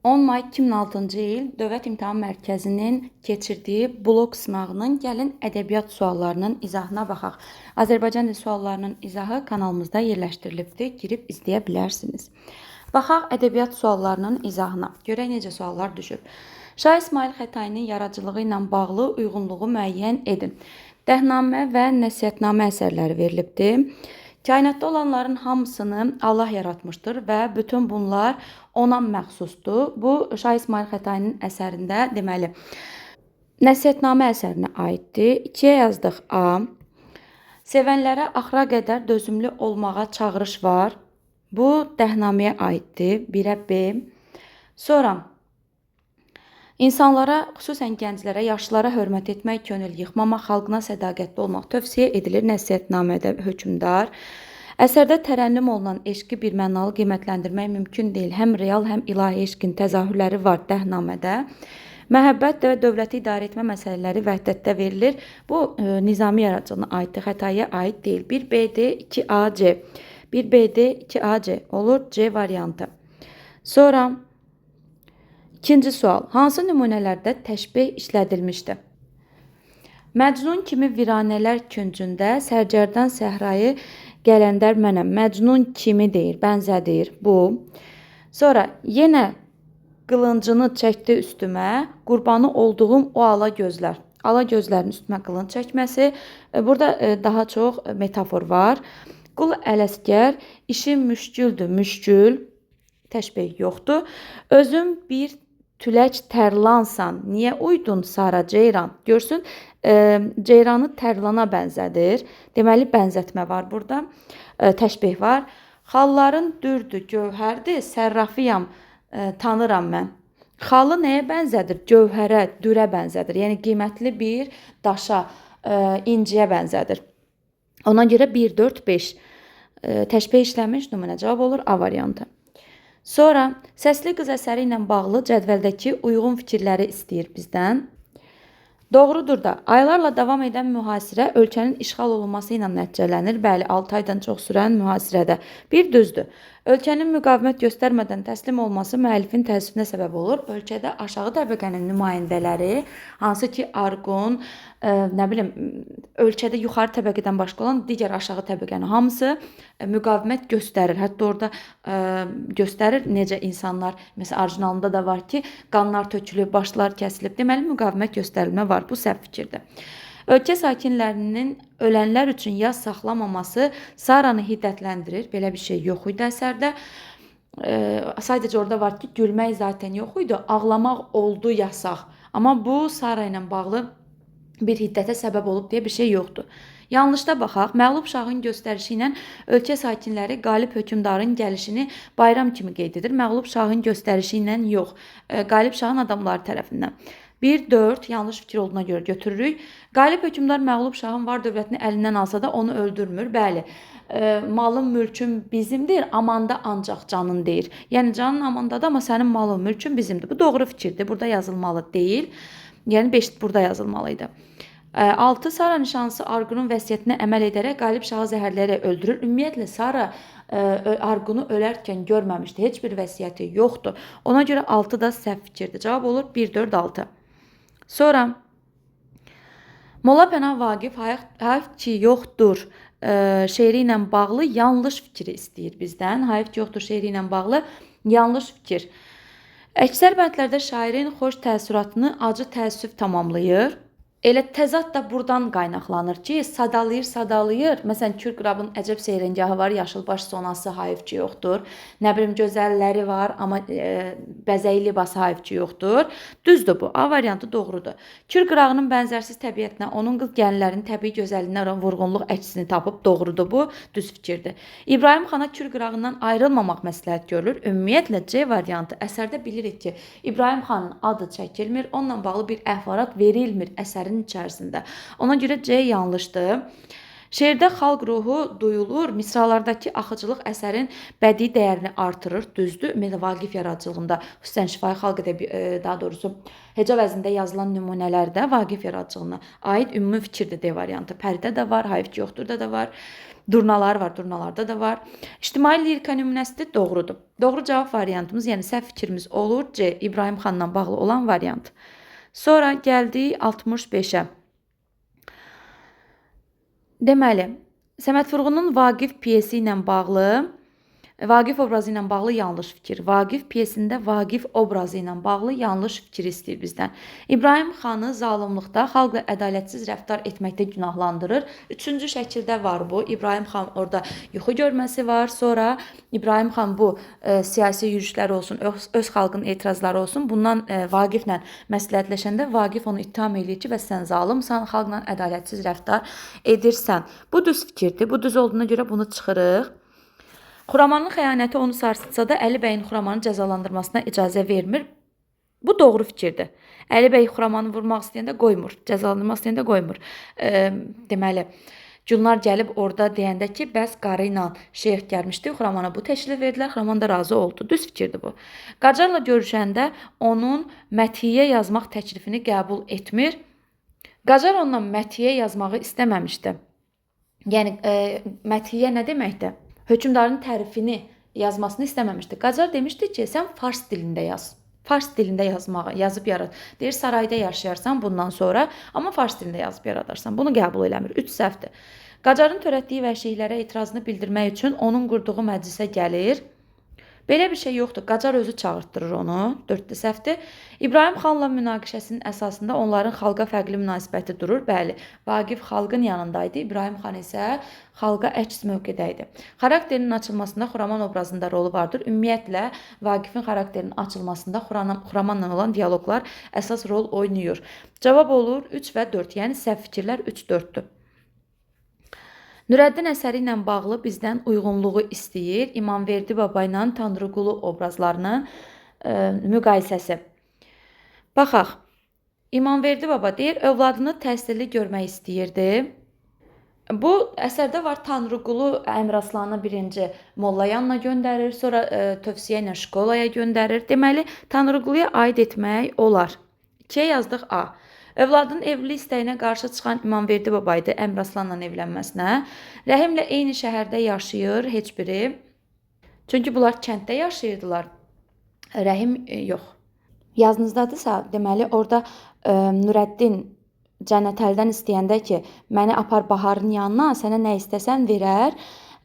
10 may 2006-cı il Dövlət İmtahan Mərkəzinin keçirdiyi blok sınağının gəlin ədəbiyyat suallarının izahına baxaq. Azərbaycan dili suallarının izahı kanalımızda yerləşdirilibdir. Girib izləyə bilərsiniz. Baxaq ədəbiyyat suallarının izahına. Görək necə suallar düşüb. Şah İsmayıl Xətainin yaradıcılığı ilə bağlı uyğunluğu müəyyən edin. Dəhnamə və Nəsihətnamə əsərləri verilibdir. Kainatda olanların hamısını Allah yaratmışdır və bütün bunlar ona məxsusdur. Bu Şah İsmayıl Xətainin əsərində, deməli, Nəsihətnamə əsərinə aiddir. 2-yə yazdıq A. Sevənlərə axıra qədər dözümlü olmağa çağırış var. Bu Dəhnaməyə aiddir. 1-ə B. Sonra insanlara, xüsusən gənclərə, yaşlılara hörmət etmək, könül yıxmamaq, xalqına sədaqətli olmaq tövsiyə edilir Nəsihətnamədə hökmdar. Əsərdə tərənnüm olunan eşqi birmənalı qiymətləndirmək mümkün deyil. Həm real, həm ilahi eşqin təzahürləri var Dəhnamədə. Məhəbbət və dövləti idarə etmə məsələləri vəhdətdə verilir. Bu Nizami yaradıcılığına aiddir, Xətaiyə aid deyil. 1BD, 2AC. 1BD, 2AC olur C variantı. Sonra ikinci sual. Hansı nümunələrdə təşbeh işlədilmişdir? Məcnun kimi viranələr küncündə, sərcərdən səhrayı qələndər mənəm. Məcnun kimi deyir, bənzədir bu. Sonra yenə qılıncını çəkdi üstümə, qurbanı olduğum o ala gözlər. Ala gözlərin üstümə qılınc çəkməsi. Burada daha çox metafor var. Qul Ələsgər, işim müşküldür, müşkül. Təşbeh yoxdur. Özüm bir tülək tərlansan, niyə uydun Sara ceyran? Görsün, ceyranı tərlana bənzədir. Deməli, bənzətmə var burada. Təşbeh var. Xalların dürdür, gövhərdir, sərrafıyam, tanıram mən. Xalı nəyə bənzədir? Gövhərə, dürə bənzədir. Yəni, qiymətli bir daşa, inciyə bənzədir. Ona görə 1, 4, 5 təşbeh işləmiş nümunə cavab olur A variantı. Sonra Səsli qız əsəri ilə bağlı cədvəldəki uyğun fikirləri istəyir bizdən. Doğrudur da, aylarla davam edən mühasirə ölkənin işğal olunması ilə nəticələnir. Bəli, 6 aydan çox sürən mühasirədə. Bir düzdür. Ölkənin müqavimət göstərmədən təslim olması müəllifin təəssüfünə səbəb olur. Ölkədə aşağı təbəqənin nümayəndələri, hansı ki Arqun, nə bilim, ölkədə yuxarı təbəqədən başqa olan digər aşağı təbəqənin hamısı müqavimət göstərir. Hətta orada göstərir necə insanlar, məsələn, orijinalında da var ki, qanlar tökülüb, başlar kəsilib. Deməli, müqavimət göstərilmə var. Bu səhv fikirdir. Ölkə sakinlərinin ölənlər üçün yas saxlamaması Saranı hiddətləndirir. Belə bir şey yox idi əsərdə. Sadəcə orada var ki, gülmək zaten yox idi, ağlamaq oldu yasaq. Amma bu Sara ilə bağlı bir hiddətə səbəb olub deyə bir şey yoxdur. Yanlışda baxaq. Məğlub şahın göstərişi ilə ölkə sakinləri qalib hökmdarın gəlişini bayram kimi qeyd edir. Məğlub şahın göstərişi ilə yox, qalib şahın adamları tərəfindən. 1, 4 yanlış fikir olduğuna görə götürürük. Qalib hökmdar məğlub şahın var dövlətini əlindən alsa da onu öldürmür. Bəli, malın, mülkün bizimdir, amanda ancaq canın deyir. Yəni canın amandadır, amma sənin malın, mülkün bizimdir. Bu doğru fikirdir. Burada yazılmalı deyil. Yəni 5 burada yazılmalı idi. 6. Sara nişanlısı Arqunun vəsiyyətinə əməl edərək qalib şahı zəhərləyərək öldürür. Ümumiyyətlə Sara Arqunu ölərkən görməmişdi. Heç bir vəsiyyəti yoxdur. Ona görə 6 da səhv fikirdir. Cavab olur 1, 4, 6. Sonra Molla Pənah Vaqif hayf ki yoxdur şeiri ilə bağlı yanlış fikri istəyir bizdən. Hayf ki yoxdur şeiri ilə bağlı yanlış fikir. Əksər bəndlərdə şairin xoş təəssüratını acı təəssüf tamamlayır. Elə təzad da buradan qaynaqlanır ki, sadalayır, sadalayır. Məsələn, Kür qırabın əcəb seyrəngahı var, yaşılbaş sonası hayf ki yoxdur. Nə bilim, gözəlləri var, amma bəzəyi libası hayf ki yoxdur. Düzdür bu. A variantı doğrudur. Kür qırağının bənzərsiz təbiətinə, onun qız gəlinlərinin təbii gözəlliyinə olan vurğunluq əksini tapıb. Doğrudur bu. Düz fikirdir. İbrahim xana Kür qırağından ayrılmamaq məsləhət görülür. Ümumiyyətlə C variantı əsərdə bilirik ki, İbrahim xanın adı çəkilmir, onunla bağlı bir əhvalat verilmir əsərin içərisində. Ona görə C yanlışdır. Şeirdə xalq ruhu duyulur. Misralardakı axıcılıq əsərin bədii dəyərini artırır. Düzdür. Ümumiyyətlə Vaqif yaradıcılığında, xüsusən şifahi xalq ədəbi, daha doğrusu heca vəznində yazılan nümunələrdə Vaqif yaradıcılığına aid ümumi fikirdir D variantı. Pəridə də var, Hayf ki yoxdur da da var. Durnalar var, durnalarda da var. İctimai lirika nümunəsidir, doğrudur. Doğru cavab variantımız, yəni səhv fikrimiz olur C, İbrahim xanla bağlı olan variant. Sonra gəldik 65-ə. Deməli, Səməd Vurğunun Vaqif pyesi ilə bağlı, Vaqif obrazı ilə bağlı yanlış fikir. Vaqif pyesində Vaqif obrazı ilə bağlı yanlış fikir istəyir bizdən. İbrahim xanı zalımlıqda, xalqla ədalətsiz rəftar etməkdə günahlandırır. Üçüncü şəkildə var bu. İbrahim xan orada yuxu görməsi var. Sonra İbrahim xan bu siyasi yürüşlər olsun, öz xalqın etirazları olsun, bundan Vaqiflə məsləhətləşəndə Vaqif onu ittiham eləyir ki, bəs sən zalımsan, xalqla ədalətsiz rəftar edirsən. Bu düz fikirdir. Bu düz olduğuna görə bunu çıxırıq. Xuramanın xəyanəti onu sarsıtsa da Əli bəyin Xuramanı cəzalandırmasına icazə vermir. Bu doğru fikirdir. Əli bəy Xuramanı vurmaq istəyəndə qoymur, cəzalandırmaq istəyəndə qoymur. Deməli, Gülnar gəlib orada deyəndə ki, bəs qarı ilə şeyx gəlmişdi, Xuramana bu təklif verdilər, Xuraman da razı oldu. Düz fikirdir bu. Qacarla görüşəndə onun məthiyə yazmaq təklifini qəbul etmir. Qacar ondan məthiyə yazmağı istəməmişdi. Yəni, məthiyə nə deməkdir? Hökmdarın tərifini yazmasını istəməmişdi. Qacar demişdi ki, sən fars dilində yaz. Fars dilində yazmağı, yazıb yarat. Deyir, sarayda yaşayarsan bundan sonra, amma fars dilində yazıb yaradarsan. Bunu qəbul eləmir. 3 səhvdir. Qacarın törətdiyi vəhşiliklərə etirazını bildirmək üçün onun qurduğu məclisə gəlir. Belə bir şey yoxdur. Qacar özü çağırtdırır onu. 4-də səhvdir. İbrahim xanla münaqişəsinin əsasında onların xalqa fərqli münasibəti durur. Bəli, Vaqif xalqın yanındaydı. İbrahim xan isə xalqa əks mövqedə idi. Xarakterinin açılmasında Xuraman obrazında rolu vardır. Ümumiyyətlə, Vaqifin xarakterinin açılmasında Xuramanla olan dialoqlar əsas rol oynayır. Cavab olur 3 və 4. Yəni səhv fikirlər 3-4-dür. Nurəddin əsəri ilə bağlı bizdən uyğunluğu istəyir. İmamverdi baba ilə Tanrıqulu obrazlarının müqayisəsi. Baxaq. İmamverdi baba deyir, övladını təhsilli görmək istəyirdi. Bu əsərdə var Tanrıqulu Əmiraslanı birinci molla yanına göndərir, sonra tövsiyə ilə şkolaya göndərir. Deməli, Tanrıquluya aid etmək olar. 2-yə yazdıq A. Övladının evlilik istəyinə qarşı çıxan İmamverdi baba idi Əmiraslanla evlənməsinə. Rəhimlə eyni şəhərdə yaşayır heç biri. Çünki bunlar kənddə yaşayırdılar. Rəhim yox. Yazınızdadırsa, deməli orada Nurəddin Cənnətəlidən istəyəndə ki, məni apar Baharın yanına, sənə nə istəsən verər.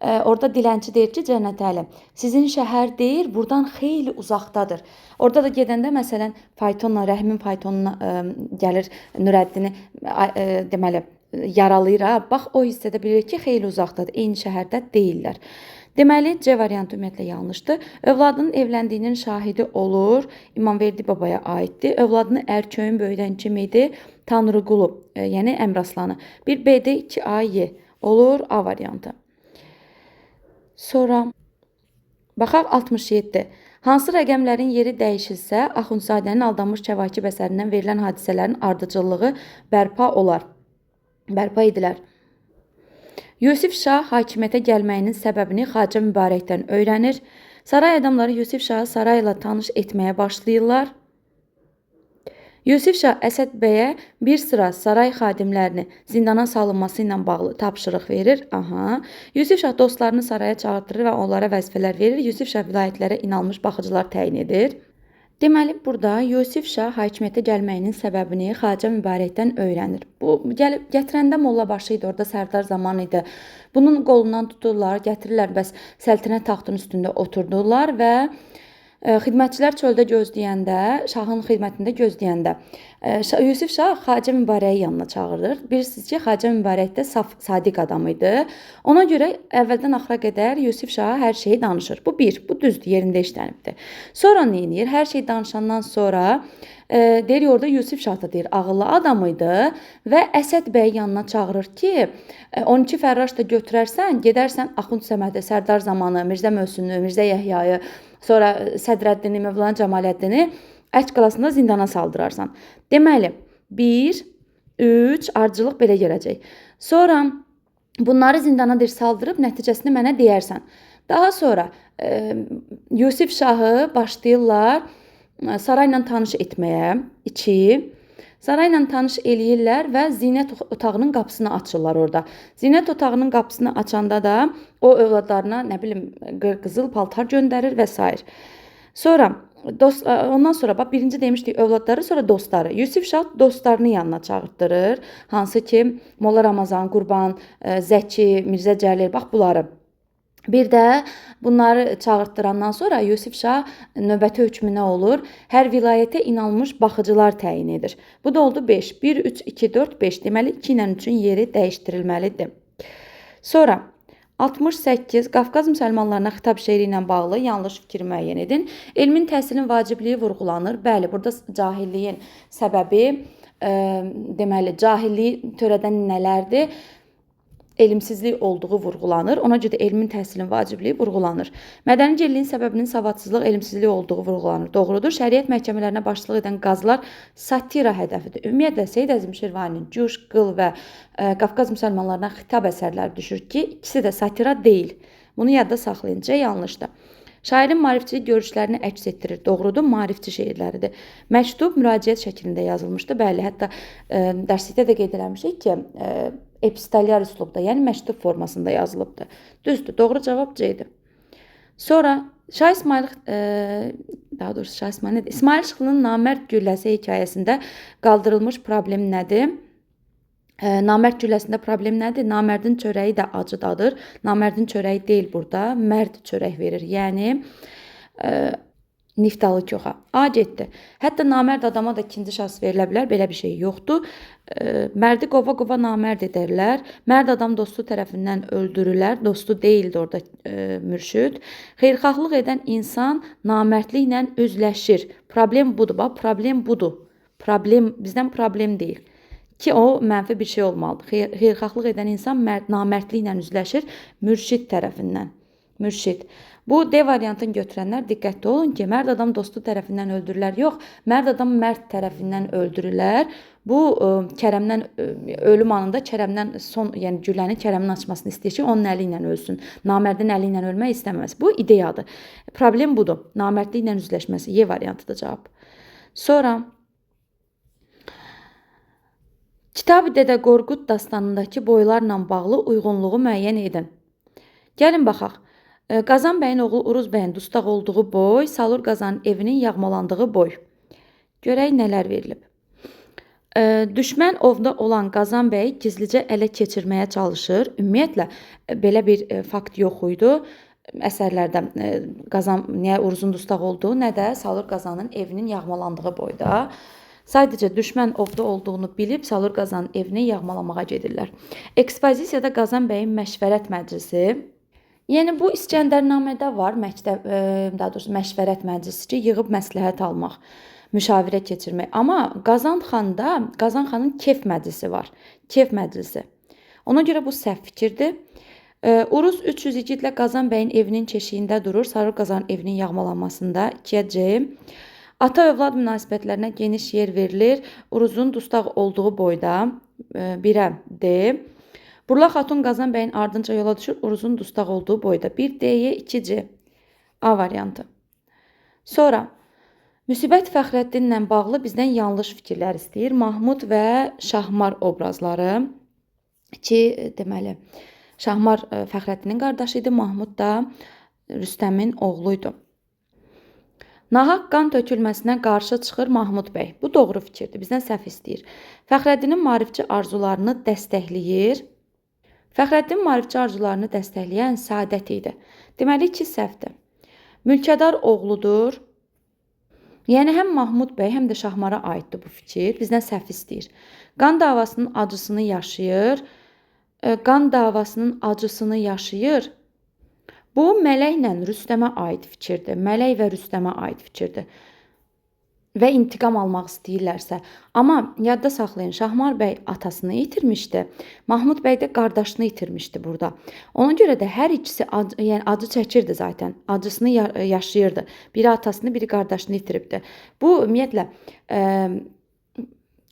Orada dilənçi deyir ki, Cənnətəli, sizin şəhər deyir, buradan xeyli uzaqdadır. Orada da gedəndə, məsələn, faytonla, Rəhimin faytonuna gəlir Nurəddini, deməli, yaralayır. Ha. Bax, o hissədə bilir ki, xeyli uzaqdadır, eyni şəhərdə deyillər. Deməli, C variantı ümumiyyətlə yanlışdır. Övladının evləndiyinin şahidi olur, İmamverdi babaya aiddir. Övladını Ərköyün böyüdən kim idi? Tanrıqulu, yəni Əmiraslanı. 1 B-də 2 A, Y olur, A variantı. Sonra baxaq 67. Hansı rəqəmlərin yeri dəyişilsə, Axundzadənin Aldanmış Kəvakib əsərindən verilən hadisələrin ardıcıllığı bərpa olar. Bərpa edilər. Yusif Şah hakimiyyətə gəlməyinin səbəbini Xacə Mübarəkdən öyrənir. Saray adamları Yusif Şahı sarayla tanış etməyə başlayırlar. Yusif Şah Əsəd bəyə bir sıra saray xadimlərini zindana salınması ilə bağlı tapşırıq verir. Aha. Yusif Şah dostlarını saraya çağırtırır və onlara vəzifələr verir. Yusif Şah vilayətlərə inanmış baxıcılar təyin edir. Deməli, burada Yusif Şah hakimiyyətə gəlməyinin səbəbini Xacə Mübarəkdən öyrənir. Bu, gəlib, gətirəndə mollabaşı idi, orada Sərdar Zaman idi. Bunun qolundan tuturlar, gətirirlər, bəs səltənət taxtının üstündə oturdurlar və xidmətçilər çöldə gözləyəndə, şahın xidmətində gözləyəndə Yusif Şah Xacə Mübarəyi yanına çağırır. Bilirsiniz ki, Xacə Mübarək də saf, sadiq adam idi. Ona görə əvvəldən axıra qədər Yusif Şaha hər şeyi danışır. Bu bir, bu düzdür, yerində işlənibdir. Sonra nə edir? Hər şey danışandan sonra deyir, orada Yusif Şah da deyir, ağıllı adam idi və Əsəd bəyi yanına çağırır ki, 12 fərraş da götürərsən, gedərsən Axund Səmədi, Sərdar Zamanı, Mirzə Möhsünü, Mirzə Yəhyayı, sonra Sədrəddini, Mövlana Cəmaləddini Ərk qalasında zindana saldırarsan. Deməli, 1, 3, ardıcıllıq belə gələcək. Sonra Bunları zindana deyir saldırıb nəticəsini mənə deyərsən. Daha sonra Yusif Şahı başlayırlar sarayla tanış etməyə. 2. Sarayla tanış eləyirlər və zinət otağının qapısını açırlar orada. Zinət otağının qapısını açanda da o övladlarına, nə bilim, qızıl paltar göndərir və s. Sonra ondan sonra bax birinci demişdik övladları, sonra dostları. Yusif Şah dostlarını yanına çağırtdırır. Hansı ki Molla Ramazan, Qurban, Zəki, Mirzə Cəlil, bax bunları. Bir də bunları çağırtdırandan sonra Yusif Şah növbəti hökmü nə olur? Hər vilayətə inanmış baxıcılar təyin edir. Bu da oldu 5. 1, 3, 2, 4, 5. Deməli 2 ilə 3-ün yeri dəyişdirilməlidir. Sonra 68. Qafqaz müsəlmanlarına xitab şeiri ilə bağlı yanlış fikir müəyyən edin. Elmin təhsilin vacibliyi vurğulanır. Bəli, burada cahilliyin səbəbi, deməli, cahilliyi törədən nələrdir? Elmsizlik olduğu vurğulanır. Ona görə də elmin təhsilin vacibliyi vurğulanır. Mədəni geriliyin səbəbinin savadsızlıq, elmsizlik olduğu vurğulanır. Doğrudur. Şəriət məhkəmələrinə başçılıq edən qazılar satira hədəfidir. Ümumiyyətlə Seyid Əzim Şirvaninin Cuş, Qıl və Qafqaz müsəlmanlarına xitab əsərləri düşür ki, ikisi də satira deyil. Bunu yadda saxlayın. C yanlışdır. Şairin maarifçilik görüşlərini əks etdirir. Doğrudur, maarifçi şeirləridir. Məktub müraciət şəklində yazılmışdı. Bəli, hətta dərslikdə də qeyd eləmişik ki, epistolyar üslubda, yəni məktub formasında yazılıbdır. Düzdür, doğru cavab C-dir. Sonra Şah İsmayıl, daha doğrusu Şah İsmayıl nədir? İsmayıl Şıxlının Namərd gülləsi hekayəsində qaldırılmış problem nədir? Namərd gülləsində problem nədir? Namərdin çörəyi də acı dadır. Namərdin çörəyi deyil burada, mərd çörək verir. Yəni niftalı koxa. A getdi. Hətta namərd adama da ikinci şans verilə bilər. Belə bir şey yoxdur. Mərdi qova-qova namərd edərlər. Mərd adam dostu tərəfindən öldürülər. Dostu deyildi orada mürşid. Xeyirxahlıq edən insan namərdliklə üzləşir. Problem budur. Bax, problem budur. Problem bizdən problem deyil. Ki o mənfi bir şey olmalıdır. Xeyirxahlıq edən insan namərdliklə üzləşir mürşid tərəfindən. Mürşid. Bu D variantını götürənlər diqqətli olun ki, mərd adam dostu tərəfindən öldürülər. Yox, mərd adam mərd tərəfindən öldürülər. Bu Kərəmdən ölüm anında Kərəmdən son, yəni gülləni Kərəmin açmasını istəyir ki, onun əli ilə ölsün. Namərdin əli ilə ölmək istəməz. Bu ideyadır. Problem budur. Namərdliklə üzləşməsi. Y variantıdır cavab. Sonra Kitab-ı Dədə Qorqud dastanındakı boylarla bağlı uyğunluğu müəyyən edin. Gəlin baxaq. Qazan bəyin oğlu Uruz bəyin dustaq olduğu boy, Salur Qazanın evinin yağmalandığı boy. Görək nələr verilib. Düşmən ovda olan Qazan bəyi gizlicə ələ keçirməyə çalışır. Ümumiyyətlə, belə bir fakt yox idi. Əsərlərdə Qazan niyə Uruzun dustaq olduğu, nə də Salur Qazanın evinin yağmalandığı boyda. Sadəcə düşmən ovda olduğunu bilib Salur Qazanın evini yağmalamağa gedirlər. Ekspozisiyada Qazan bəyin məşvərət məclisi. Yəni bu İskəndərnamədə var, məktəb, daha doğrusu məşvərət məclisi ki, yığıb məsləhət almaq, müşavirə keçirmək. Amma Qazan xanda, Qazan xanın kef məclisi var. Kef məclisi. Ona görə bu səhv fikirdir. Uruz 300 igidlə Qazan bəyin evinin keşiyində durur. Salur Qazanın evinin yağmalanmasında 2-yə C. Ata-övlad münasibətlərinə geniş yer verilir. Uruzun dustaq olduğu boyda 1-ə D. Burla Xatun Qazan bəyin ardınca yola düşür. Uruzun dustaq olduğu boyda 1 D-yə 2C. A variantı. Sonra Müsibət Fəxrəddinlə bağlı bizdən yanlış fikirlər istəyir. Mahmud və Şahmar obrazları ki, deməli, Şahmar Fəxrəddinin qardaşı idi, Mahmud da Rüstəmin oğlu idi. Nahaq qan tökülməsinə qarşı çıxır Mahmud bəy. Bu doğru fikirdir. Bizdən səhv istəyir. Fəxrəddinin maarifçi arzularını dəstəkləyir. Fəxrəddin maarifçi arzularını dəstəkləyən Səadət idi. Deməli ki, səhvdir. Mülkədar oğludur. Yəni həm Mahmud bəy, həm də Şahmara aiddir bu fikir. Bizdən səhv istəyir. Qan davasının acısını yaşayır. Qan davasının acısını yaşayır. Bu Mələklə Rüstəmə aid fikirdir. Mələk və Rüstəmə aid fikirdir. Və intiqam almaq istəyirlərsə. Amma yadda saxlayın, Şahmar bəy atasını itirmişdi. Mahmud bəy də qardaşını itirmişdi burada. Ona görə də hər ikisi yəni acı çəkirdi zaten. Acısını yaşayırdı. Biri atasını, biri qardaşını itiribdi. Bu ümumiyyətlə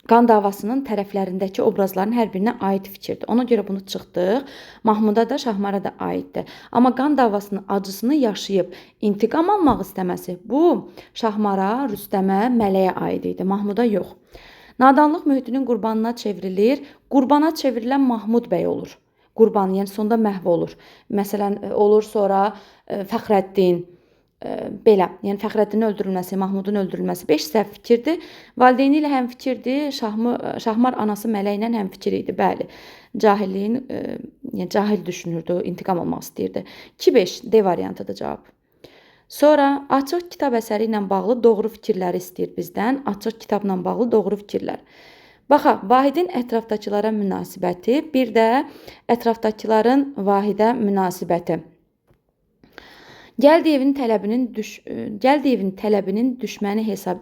Qan davasının tərəflərindəki obrazların hər birinə aid fikirdir. Ona görə bunu çıxdıq. Mahmuda da, Şahmara da aiddir. Amma qan davasının acısını yaşayıb intiqam almaq istəməsi bu Şahmara, Rüstəmə, Mələyə aid idi. Mahmuda yox. Nadanlıq mühitinin qurbanına çevrilir. Qurbana çevrilən Mahmud bəy olur. Qurban, yəni sonda məhv olur. Məsələn, olur sonra Fəxrəddin, belə, yəni Fəxrəddinin öldürülməsi, Mahmudun öldürülməsi 5 səhv fikirdir. Valideyni ilə həm fikirdir, Şahmar anası Mələk ilə həm fikir idi, bəli. Cahilliyin, yəni cahil düşünürdü, intiqam almaq istəyirdi. 2-5 D variantıdır cavab. Sonra açıq kitab əsəri ilə bağlı doğru fikirləri istəyir bizdən. Açıq kitabla bağlı doğru fikirlər. Baxaq, Vahidin ətrafdakılara münasibəti, bir də ətrafdakıların Vahidə münasibəti. Gəldiyevin tələbənin düşməni hesab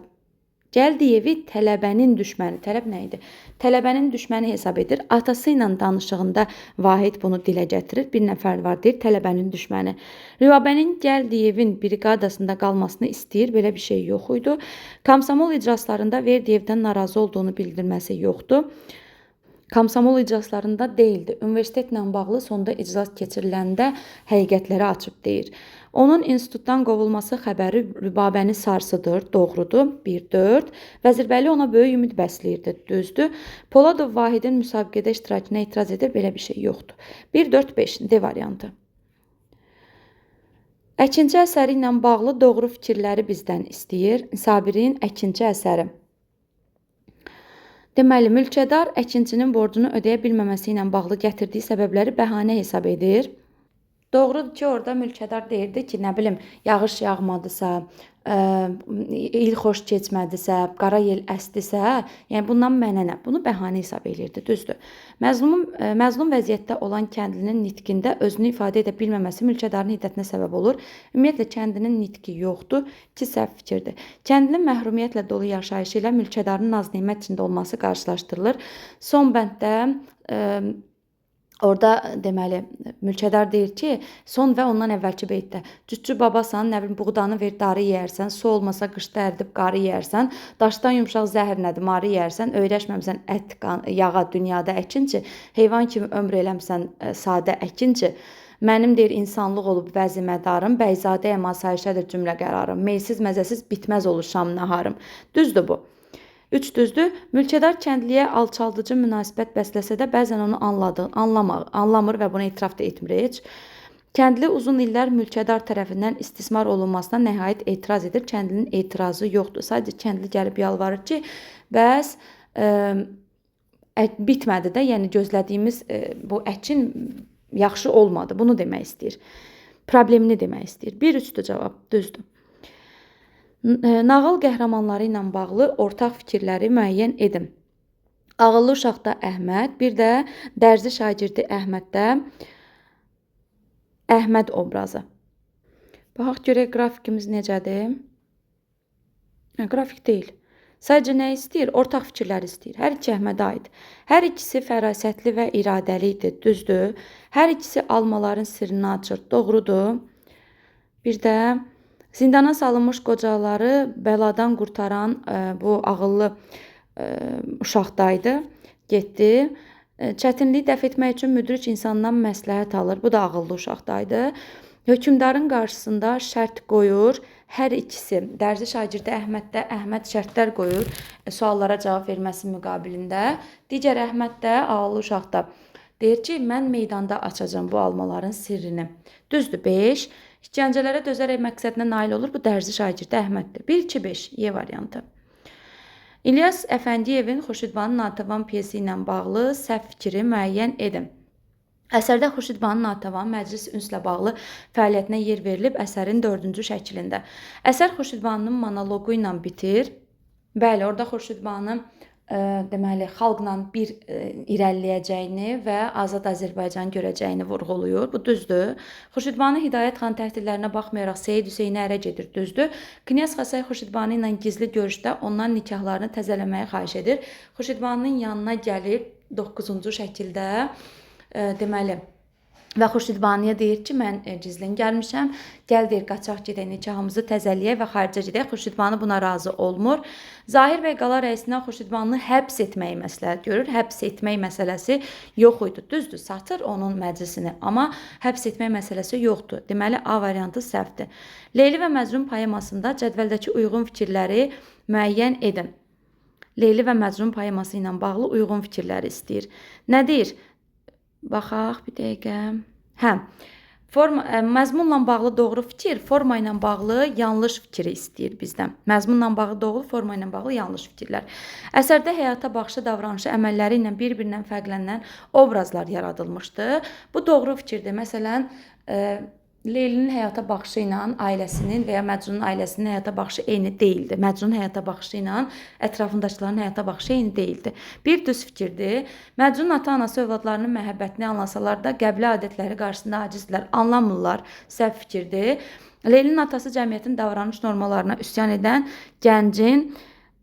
Gəldiyevi tələbənin düşməni, tələb nə idi? Tələbənin düşməni hesab edir. Atası ilə danışığında Vahid bunu dilə gətirir. Bir nəfər var deyir, tələbənin düşməni. Rübabənin Gəldiyevin briqadasında qalmasını istəyir. Belə bir şey yox idi. Komsomol iclaslarında Verdiyevdən narazı olduğunu bildirməsi yoxdur. Komsomol iclaslarında deyildi. Universitetlə bağlı sonda iclas keçiriləndə həqiqətləri açıb deyir. Onun institutdan qovulması xəbəri Rübabəni sarsıdır. Doğrudur. 1-4. Vəzirbəyli ona böyük ümid bəsləyirdi. Düzdür. Poladov Vahidin müsabiqədə iştirakına etiraz edir. Belə bir şey yoxdur. 1-4-5 D variantı. Əkinçi əsəri ilə bağlı doğru fikirləri bizdən istəyir. Sabirin Əkinçi əsəri. Deməli, mülkədar əkinçinin borcunu ödəyə bilməməsi ilə bağlı gətirdiyi səbəbləri bəhanə hesab edir. Doğrudur ki, orada mülkədar deyirdi ki, nə bilim, yağış yağmadısa, il xoş keçmədisə, qara yel əsdisə, yəni bundan mənə nə? Bunu bəhanə hesab eləyirdi, düzdür. Məzlum vəziyyətdə olan kəndlinin nitqində özünü ifadə edə bilməməsi mülkədarın hiddətinə səbəb olur. Ümumiyyətlə, kəndlinin nitqi yoxdur ki, səhv fikirdir. Kəndlinin məhrumiyyətlə dolu yaşayışı ilə mülkədarın naz-nemət içində olması qarşılaşdırılır. Son bənddə orada deməli, mülkədar deyir ki, son və ondan əvvəlki beytdə cütçü babasan, nə bilim, buğdanı ver, darı yeyərsən, su olmasa qışda əridib qarı yeyərsən, daşdan yumşaq zəhər nədir, marı yeyərsən, öyrəşməmsən ət, qan, yağa dünyada əkinçi, heyvan kimi ömr eləmsən sadə əkinçi, mənim deyir insanlıq olub vəzi mədarım, bəyzadəyəm asayişədir cümlə qərarım, meysiz məzəsiz bitməz olur şam naharım. Düzdür bu. 3 düzdür. Mülkədar kəndliyə alçaldıcı münasibət bəsləsə də bəzən onu anlamır və buna etiraf da etmir heç. Kəndli uzun illər mülkədar tərəfindən istismar olunmasına nəhayət etiraz edir. Kəndlinin etirazı yoxdur. Sadəcə kəndli gəlib yalvarır ki, bəs bitmədi də, yəni gözlədiyimiz bu əkin yaxşı olmadı. Bunu demək istəyir. Problemini demək istəyir. 1-3-dür cavab. Düzdür. Nağıl qəhrəmanları ilə bağlı ortaq fikirləri müəyyən edin. Ağıllı uşaqda Əhməd, bir də dərzi şagirdi Əhməddə Əhməd obrazı. Baxaq görək qrafikimiz necədir? Qrafik deyil. Sadəcə nə istəyir? Ortaq fikirlər istəyir. Hər iki Əhmədə aid. Hər ikisi fərasətli və iradəli idi. Düzdür. Hər ikisi almaların sirrini açır. Doğrudur. Bir də zindana salınmış qocaları bəladan qurtaran bu ağıllı uşaqdaydı. Getdi. Çətinliyi dəf etmək üçün müdrik insandan məsləhət alır. Bu da ağıllı uşaqdaydı. Hökmdarın qarşısında şərt qoyur. Hər ikisi, dərzi şagirdi Əhməddə Əhməd şərtlər qoyur suallara cavab verməsi müqabilində. Digər Əhməd də ağıllı uşaqda. Deyir ki, mən meydanda açacağam bu almaların sirrini. Düzdür, 5. İşgəncələrə dözərək məqsədinə nail olur. Bu dərzi şagirdi Əhməddir. 1-2-5 Y variantı. İlyas Əfəndiyevin Xurşidbanu Natəvan pyesi ilə bağlı səhv fikri müəyyən edin. Əsərdə Xurşidbanu Natəvan məclis ünslə bağlı fəaliyyətinə yer verilib əsərin 4-cü şəklində. Əsər Xurşidbanının monoloqu ilə bitir. Bəli, orada Xurşidbanı deməli, xalqla bir irəliləyəcəyini və azad Azərbaycan görəcəyini vurğulayır. Bu düzdür. Xurşidbanu Hidayət xan təhdidlərinə baxmayaraq Seyid Hüseynə ərə gedir. Düzdür. Knyaz Xasay Xurşidbanu ilə gizli görüşdə ondan nikahlarını təzələməyi xahiş edir. Xurşidbanının yanına gəlir 9-cu şəkildə deməli, Və Xurşidbanuya deyir ki, mən gizlin gəlmişəm. Gəl deyir, qaçaq gedək, nikahımızı təzəliyək və xaricə gedək. Xurşidbanu buna razı olmur. Zahir bəy qala rəisindən Xurşidbanunu həbs etməyi məsləhət görür. Həbs etmək məsələsi yox idi. Düzdür, satır onun məclisini, amma həbs etmək məsələsi yoxdur. Deməli, A variantı səhvdir. Leyli və Məcnun poemasında cədvəldəki uyğun fikirləri müəyyən edin. Leyli və Məcnun poeması ilə bağlı uyğun fikirləri istəyir. Nə deyir? Baxaq bir dəqiqə. Hə. Forma, məzmunla bağlı doğru fikir, forma ilə bağlı yanlış fikri istəyir bizdən. Məzmunla bağlı doğru, forma ilə bağlı yanlış fikirlər. Əsərdə həyata baxışı, davranışı, əməlləri ilə bir-birindən fərqlənən obrazlar yaradılmışdı. Bu doğru fikirdir. Məsələn, Leylinin həyata baxışı ilə ailəsinin və ya Məcnunun ailəsinin həyata baxışı eyni deyildi. Məcnunun həyata baxışı ilə ətrafındakıların həyata baxışı eyni deyildi. Bir düz fikirdir. Məcnunun ata-anası övladlarının məhəbbətini anlasalar da qəbilə adətləri qarşısında acizdirlər, anlamırlar. Səhv fikirdir. Leylinin atası cəmiyyətin davranış normalarına üsyan edən gəncin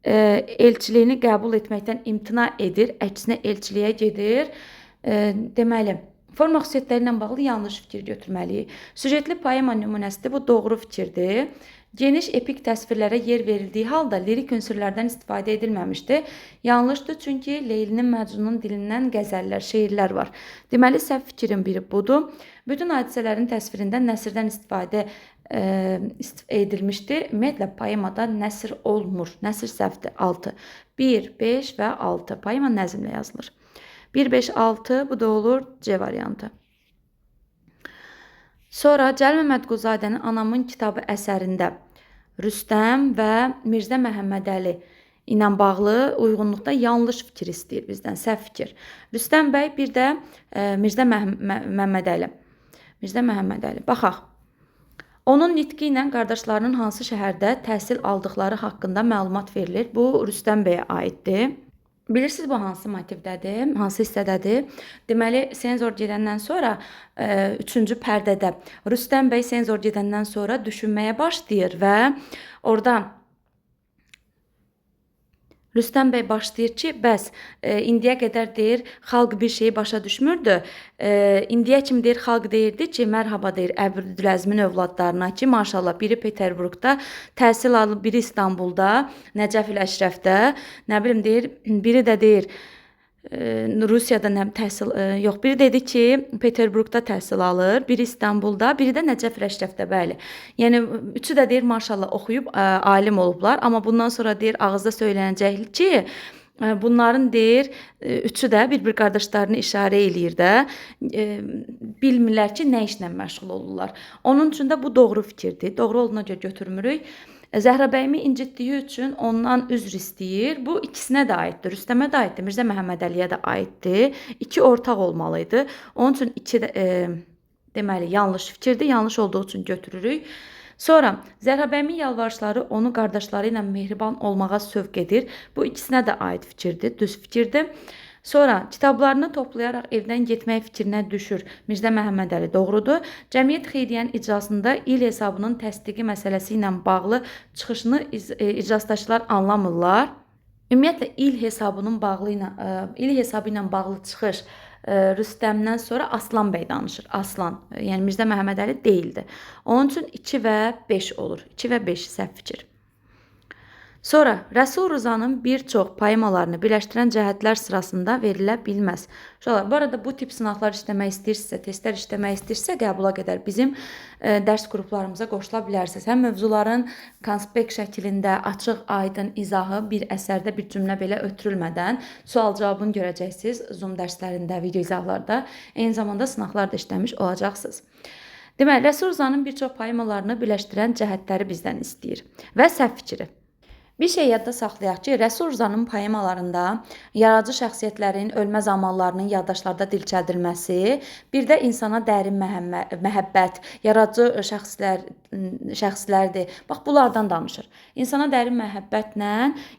elçiliyini qəbul etməkdən imtina edir, əksinə elçiliyə gedir. Deməli, forma xüsusiyyətləri ilə bağlı yanlış fikir götürməliyik. Süjetli poema nümunəsidir, bu doğru fikirdir. Geniş epik təsvirlərə yer verildiyi halda lirik ünsürlərdən istifadə edilməmişdi. Yanlışdır, çünki Leylinin, Məcnunun dilindən qəzəllər, şeirlər var. Deməli, səhv fikrin biri budur. Bütün hadisələrin təsvirində nəsrdən istifadə edilmişdi. Ümumiyyətlə, poemada nəsr olmur. Nəsr səhvdir. 6. 1, 5 və 6. Poema nəzmlə yazılır. 1, 5, 6, bu da olur C variantı. Sonra Cəlil Məmmədquluzadənin Anamın kitabı əsərində Rüstəm və Mirzə Məhəmmədəli ilə bağlı uyğunluqda yanlış fikir istəyir bizdən, səhv fikir. Rüstəm bəy bir də Mirzə Məmmədəli. Mirzə Məhəmmədəli. Baxaq. Onun nitqi ilə qardaşlarının hansı şəhərdə təhsil aldıqları haqqında məlumat verilir. Bu Rüstəm bəyə aiddir. Bilirsiniz bu hansı motivdədir, hansı hissədədir? Deməli, senzor gedəndən sonra üçüncü pərdədə Rüstəm bəy senzor gedəndən sonra düşünməyə başlayır və orada Rüstəm bəy başlayır ki, bəs indiyə qədər deyir, xalq bir şeyi başa düşmürdü. İndiyə kimi deyir, xalq deyirdi ki, mərhaba deyir Əbdüləzmin övladlarına ki, maşallah biri Peterburqda təhsil alıb, biri İstanbulda, Nəcəf-ül Əşrəfdə, nə bilim deyir, biri də deyir Rusiyada nə təhsil yox, biri dedi ki, Peterburqda təhsil alır, biri İstanbulda, biri də Nəcəf-ül Əşrəfdə, bəli. Yəni üçü də deyir maşallah oxuyub alim olublar, amma bundan sonra deyir ağızda söylənəcək ki, bunların deyir üçü də bir-bir qardaşlarını işarə eləyir də, bilmirlər ki, nə işlə məşğul olurlar. Onun üçün də bu doğru fikirdir. Doğru olduğuna görə götürmürük. Zəhra bəyimi incitdiyi üçün ondan üzr istəyir. Bu ikisinə də aiddir. Rüstəmə də aiddir, Mirzə Məhəmmədəliyə də aiddir. İki ortaq olmalıydı. Onun üçün iki də, deməli yanlış fikirdir. Yanlış olduğu üçün götürürük. Sonra Zəhra bəyimin yalvarışları onu qardaşları ilə mehriban olmağa sövq edir. Bu ikisinə də aid fikirdir, düz fikirdir. Sonra kitablarını toplayaraq evdən getmək fikrinə düşür. Mirzə Məhəmmədəli doğrudur. Cəmiyyət Xeyriyyənin iclasında il hesabının təsdiqi məsələsi ilə bağlı çıxışını iclasdaşlar anlamırlar. Ümumiyyətlə il hesabının bağlı ilə il hesabı ilə bağlı çıxış Rüstəmdən sonra Aslan bəy danışır. Aslan, yəni Mirzə Məhəmmədəli deyildi. Onun üçün 2 və 5 olur. 2 və 5 səhv fikir. Sonra Rəsul Rzanın bir çox poemalarını birləşdirən cəhətlər sırasında verilə bilməz. Uşaqlar, bu arada bu tip sınaqlar işləmək istəyirsinizsə, testlər işləmək istəyirsinizsə, qəbula qədər bizim dərs qruplarımıza qoşula bilərsiniz. Həm mövzuların konspekt şəklində açıq, aydın izahı bir əsərdə bir cümlə belə ötürülmədən sual-cavabını görəcəksiniz Zoom dərslərində, video izahlarda. Eyni zamanda sınaqlar da işləmiş olacaqsınız. Deməli, Rəsul Rzanın bir çox poemalarını birləşdirən cəhətləri bizdən istəyir və səhv fikri. Bir şey yadda saxlayaq ki, Rəsul Rzanın poemalarında yaradıcı şəxsiyyətlərin ölməz amallarının yaddaşlarda dirçəldilməsi, bir də insana dərin məhəbbət, yaradıcı şəxslərdir. Bax, bunlardan danışır. İnsana dərin məhəbbətlə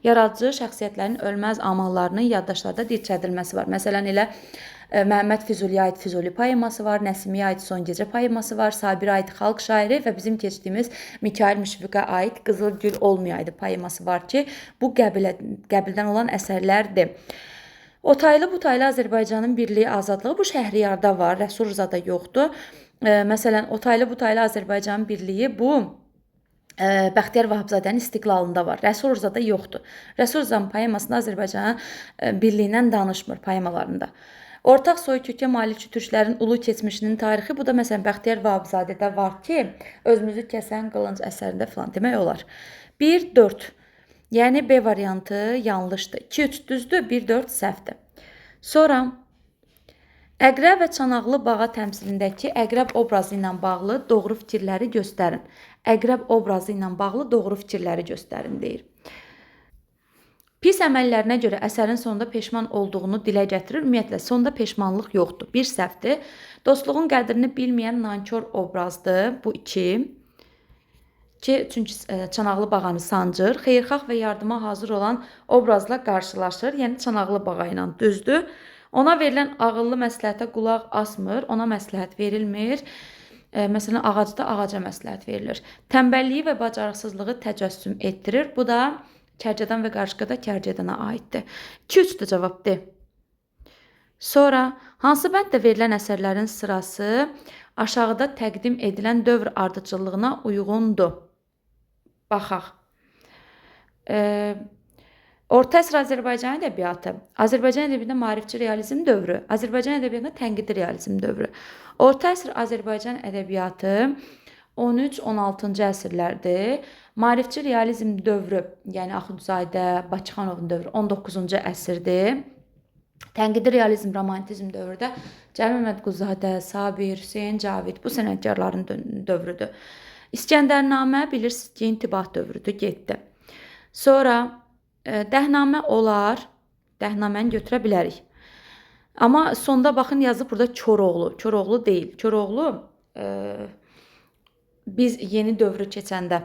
yaradıcı şəxsiyyətlərin ölməz amallarının yaddaşlarda dirçəldilməsi var. Məsələn, elə Məhəmməd Füzuliyə aid Füzuli poeması var, Nəsimiyə aid Son Gecə poeması var, Sabirə aid Xalq şairi və bizim keçdiyimiz Mikail Müşfiqə aid Qızıl Gül Olmayaydı poeması var ki, bu qəbildən olan əsərlərdir. Otaylı butaylı Azərbaycanın birliyi, azadlığı bu Şəhriyarda var, Rəsul Rzada yoxdur. Məsələn, Otaylı butaylı Azərbaycanın birliyi bu Bəxtiyar Vahabzadənin İstiqlalında var. Rəsul Rzada yoxdur. Rəsul Rzanın poemasında Azərbaycanın birliyindən danışmır poemalarında. Ortaq soy kökə malik türklərin ulu keçmişinin tarixi bu da məsələn Bəxtiyar Vahabzadədə var ki, özümüzü kəsən qılınc əsərində filan demək olar. 1 4. Yəni B variantı yanlışdır. 2 3 düzdür, 1 4 səhvdir. Sonra Əqrəb və Çanaqlı bağa təmsilindəki əqrəb obrazı ilə bağlı doğru fikirləri göstərin. Əqrəb obrazı ilə bağlı doğru fikirləri göstərin deyir. Pis əməllərinə görə əsərin sonunda peşman olduğunu dilə gətirir. Ümumiyyətlə, sonda peşmanlıq yoxdur. Bir səhvdir. Dostluğun qədrini bilməyən nankor obrazdır. Bu 2. Ki, çünki Çanaqlı bağanı sancır. Xeyirxah və yardıma hazır olan obrazla qarşılaşır. Yəni Çanaqlı bağa ilə düzdür. Ona verilən ağıllı məsləhətə qulaq asmır, ona məsləhət verilmir. Məsələn, ağacda ağaca məsləhət verilir. Tənbəlliyi və bacarıqsızlığı təcəssüm etdirir. Bu da Kərcədan və Qarışqada Kərcədana aiddir. 2-3-dür cavab D. Sonra hansı bənddə verilən əsərlərin sırası aşağıda təqdim edilən dövr ardıcıllığına uyğundur? Baxaq. Orta əsr Azərbaycan ədəbiyyatı, Azərbaycan ədəbiyyatında maarifçi realizm dövrü, Azərbaycan ədəbiyyatında tənqidi realizm dövrü. Orta əsr Azərbaycan ədəbiyyatı 13-16-cı əsrlərdir. Maarifçi realizm dövrü, yəni Axundzadə, Bakıxanovun dövrü 19-cu əsrdir. Tənqidi realizm, romantizm dövrü də Cəlil Məmmədquluzadə, Sabir, Hüseyn Cavid bu sənətkarların dövrüdür. İskəndərnamə bilirsiniz ki, intibah dövrüdür, getdi. Sonra Dəhnamə olar, Dəhnaməni götürə bilərik. Amma sonda baxın yazıb burada Koroğlu. Koroğlu deyil. Koroğlu biz yeni dövrü keçəndə,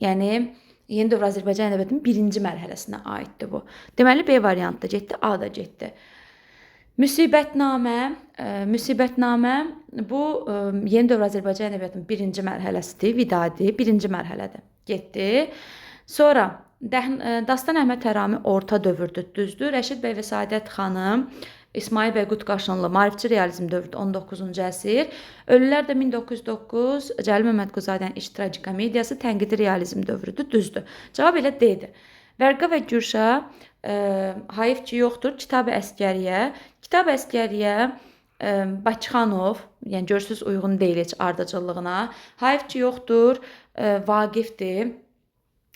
yəni yeni dövr Azərbaycan ədəbiyyatının birinci mərhələsinə aiddir bu. Deməli B variantı da getdi, A da getdi. Müsibətnamə, müsibətnamə bu yeni dövr Azərbaycan ədəbiyyatının birinci mərhələsidir, Vidadi birinci mərhələdir. Getdi. Sonra Dastan Əhməd Hərami orta dövrdür, düzdür. Rəşid bəy və Səadət xanım, İsmail bəy Qutqaşınlı, maarifçi realizm dövrüdür, 19-cu əsr. Ölülər də 1909, Cəlil Məmmədquluzadənin İç tragikomediyası tənqidi realizm dövrüdür, düzdür. Cavab elə D-dir. Vərqa və Gürşa hayıf ki yoxdur. Kitab-ı Əskəriyə, Kitab-ı Əskəriyə Bakıxanov, yəni görürsüz uyğun deyil heç ardıcıllığına. Hayıf ki yoxdur, Vaqifdir.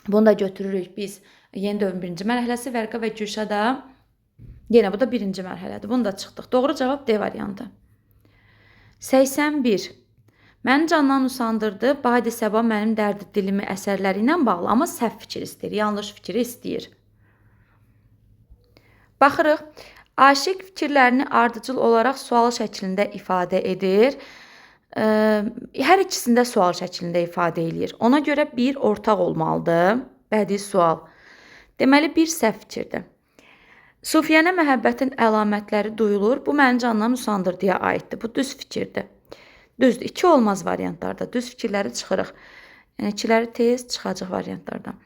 Bunu da götürürük biz yeni dövrün birinci mərhələsi. Vərqa və Gürşa da yenə bu da birinci mərhələdir. Bunu da çıxdıq. Doğru cavab D variantı. 81. Məni candan usandırdı. Badi Səba mənim dərdi dilimi əsərləri ilə bağlı, amma səhv fikir istəyir, yanlış fikri istəyir. Baxırıq. Aşiq fikirlərini ardıcıl olaraq sual şəklində ifadə edir. Hər ikisində sual şəklində ifadə eləyir. Ona görə bir ortaq olmalıdır. Bədii sual. Deməli, bir səhv fikirdir. Sufiyənə məhəbbətin əlamətləri duyulur. Bu məni candan usandırdıya aiddir. Bu düz fikirdir. Düzdür. 2 olmaz variantlarda. Düz fikirləri çıxırıq. Yəni ikiləri tez çıxacaq variantlardan.